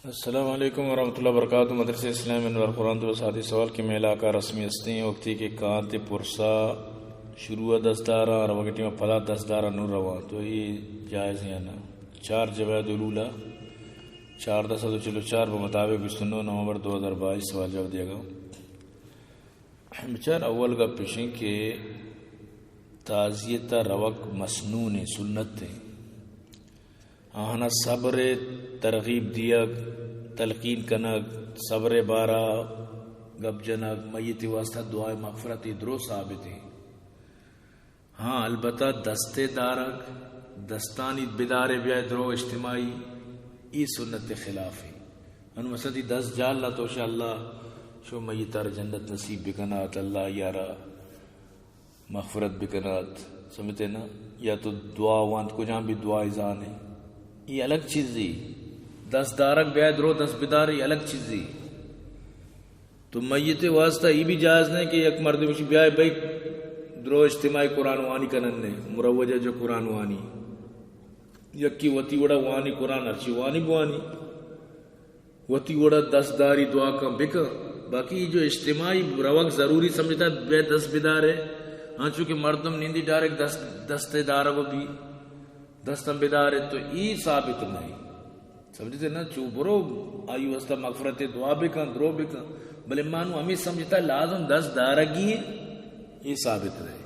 السلام علیکم ورحمۃ اللہ وبرکاتہ۔ مدرسہ اسلام انوار قرآن تو ساتھی سوال کہ مئے علاقہ رسمی ہستیں، وقتی کہ کانت پرسا شروع دست دارا، روگی ٹیم پدا دست دارا نور رواں، تو یہ جائز یا نہ؟ چار جواد الاولی، چاردہ سد و چل و چار، بہ مطابق بیست و نو نومبر دو ہزار بائیس، سوال جواب دیگا۔ بچار، اول گپ اشیں کہ تعزیت ء روگ مسنون ء سنت ء۔ آہانا صبر ء ترغیب دیگ، تلقین کنگ، صبر ء بارا گپ جنگ، میت ء واسطہ دعائے مغفرت، اے درو ثابت ء۔ ہاں، البتہ دست ء دارگ، دستانی بدار ء بیائے درو اجتماعی، ای سنت ء خلاف ء۔ انو مثلاً تی دست جال نہ تو شاء اللہ شو میت ء را جنت نصیب بکنات، اللہ آئی ء را مغفرت بکنات، سمجھتے نا؟ یا تو دعا وانت، کجام بھی دعا زانے، ای الگ چیزی۔ دست دارگ بیائے درو دست بدار، ای الگ چیزی۔ تو میت واسطہ ای بھی جائز نہیں کہ یک مردم شی بیائے بھائی درو اجتماعی قرآن وانی کنن نے، مروجہ جو قرآن وانی، یکی وتی وڑا وانی قرآن، ہرچی وانی بوانی، وتی وڑا دست داری دعا کن بکن۔ باقی جو اجتماعی روگ ضروری سمجھتا بے دست بدارے، ہاں چونکہ مردم نیندی ڈائریکٹ دست، دست دارگ بھی دستم بدارے تو ای ثابت نہیں۔ سمجھتے نا؟ چو برو آئی واسطہ مغفرت دعا بکن، درو بکن، بلے مانو ہمیں سمجھتا لازم دست دارگی ہے، یہ ثابت نہیں۔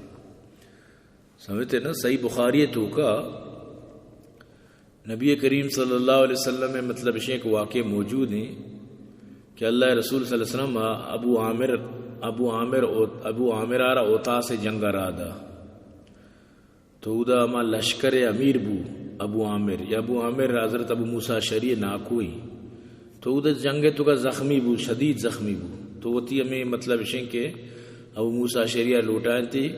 سمجھتے نا؟ صحیح بخاری توکا نبی کریم صلی اللہ علیہ وسلم میں مطلب اشیں کہ واقعے موجود ہیں کہ اللہ رسول صلی اللہ علیہ وسلم ابو عامر، ابو عامر، ابو عامر آرا اوتا سے جنگ را دا۔ تو اودا ہما لشکر امیر بو ابو عامر، یا ابو عامر حضرت ابو موسیٰ اشعری ناکوئی۔ تو اودا جنگ توکا زخمی بو، شدید زخمی بو۔ تو وتی ہمیں مطلب اشیں کہ ابو موسیٰ اشعری لوٹائیں تی،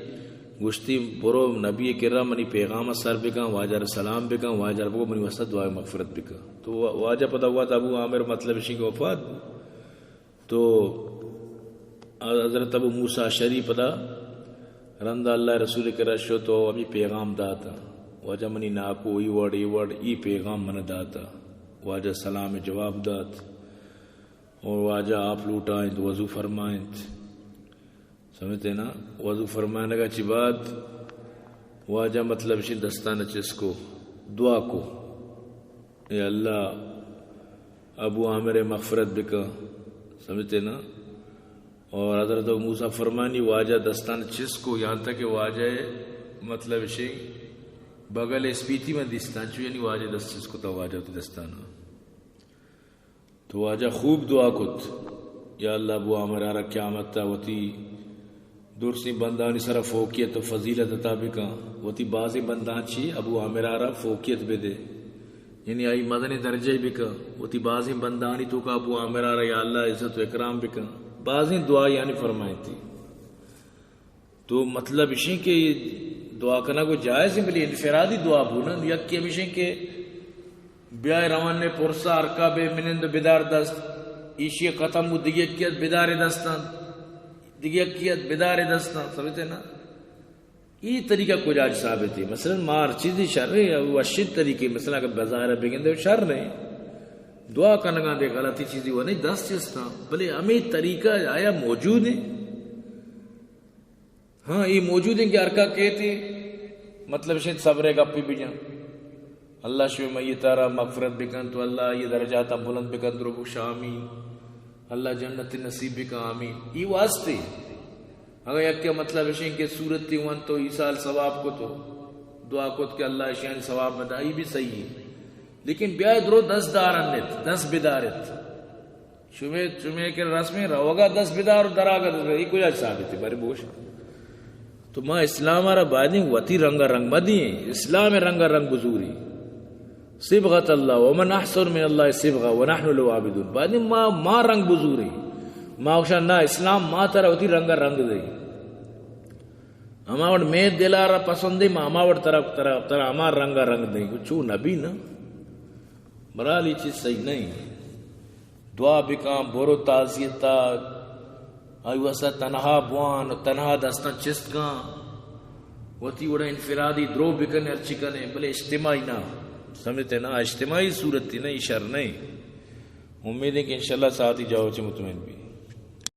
گوشتی، برو نبی کرا منی پیغام سر بکن، واجہ را سلام بکن، واجہ را بگو منی واسطہ دعائے مغفرت بکن۔ تو وا-، واجہ پدا وات ابو عامر مطلب اشیں کہ وفات بو۔ تو حضرت ابو موسیٰ اشعری پدا رند اللہ رسول کرا شو تو ہمی پیغام داتا، واجہ منی ناکو ای وڑ، ای وڑ، ای پیغام من داتا۔ واجہ سلام جواب دات اور واجہ آپ لوٹائیں تو وضو فرمائیں۔ سمجھتے نا؟ وضو فرمانگا چی بعد واجہ مطلب شی دستان چس کو، دعا کو، اے اللہ ابو عامر مغفرت بکا۔ سمجھتے نا؟ اور حضرت ابو موسیٰ فرمانی واجہ دستان چس کو، یہاں تک کہ واجہ مطلب شی بغل اسپیتی من دیستان چو، یعنی واجہ دست چس کو تا واجہ تی دستان۔ تو واجہ خوب دعا کت، یا اللہ ابو عامر آرا قیامت تا وتی درسیں بندانی سرا فوقیت و فضیلت عطا بکن۔ وتی بازیں بندان چی ابو عامر آرا فوقیت بدے، یعنی آئی مزنیں درجہ بکن۔ وتی بازیں بندانی توکا ابو عامر آرا یا اللہ عزت و اکرام بکن۔ بازیں دعا یعنی فرمائیتی۔ تو مطلب اشیں کہ دعا کنگ و جائز ہیں، بلے انفرادی دعا بو نا۔ یکی ہمیشیں کہ بیائے روان نے پرسا ہرکا بے منند و بدار دست، ایشی ختم بو، دگہ یکی ات بدار دستان، دگہ یکی ات بدار دستان، سمجھتے نا؟ ای طریقہ کجا ثابت ہے؟ مثلاً مار چیزی شر ہے، وشی طریقے، مثلاً اگر بازار بگندے شر نہیں، دعا کنگا دے غلطی چیزی وہ نہیں، دست چستان، بلے ہمیں طریقہ آیا موجود ہے؟ ہاں، اے موجود ہیں کہ ہرکا کہتے، مطلب شید صبر گپی بجن۔ اللہ شوی میت آرا مغفرت بکن تو اللہ یہ درجات بلند بکن، درو بوش آمین۔ اللہ جنت نصیب بکن، آمین۔ ای واسطے۔ اگر یک مطلب شین کہ صورت تی ون تو ای سال ثواب کو تو دعا کت کہ اللہ شین ثواب بدا، ای بھی صحیح ہے۔ لیکن بیا درو دست دارن نیت، دست بدارت۔ شمے، شمے کہ رسمیں روگا دست بدار و دراگا دست بدار، ای کجا ثابت ہے؟ بارے بوش۔ تو ما اسلام را بایدیں وتی رنگا رنگ مدیں، اسلام رنگا رنگ بزوری۔ صبغت اللہ، ومن احسن من اللہ صبغہ ونحن لہ عابدون۔ بایدیں ما، ما رنگ بزوری۔ ما گوشاں نا، اسلام ما ترا وتی رنگا رنگ دے۔ ہما وڑ مے دلا را پسندے، ما ہما وڑ ترا، ترا، ترا ہما رنگا رنگ دے۔ چو نبی نا۔ برحال ای چیز صحیح نہیں۔ دعا بکاں، برو تعزیتا، آئی واسطہ تنہا بوان، تنہا دستاں چست کاں، وتی وڑا انفرادی درو بکنے، ہرچی کنے، بلے اجتماعی نہ۔ سمجھتے نا؟ اجتماعی صورت تھی نہیں، شر نہیں۔ امید ہے کہ انشاءاللہ ساعتی جواب چہ مطمئن بی۔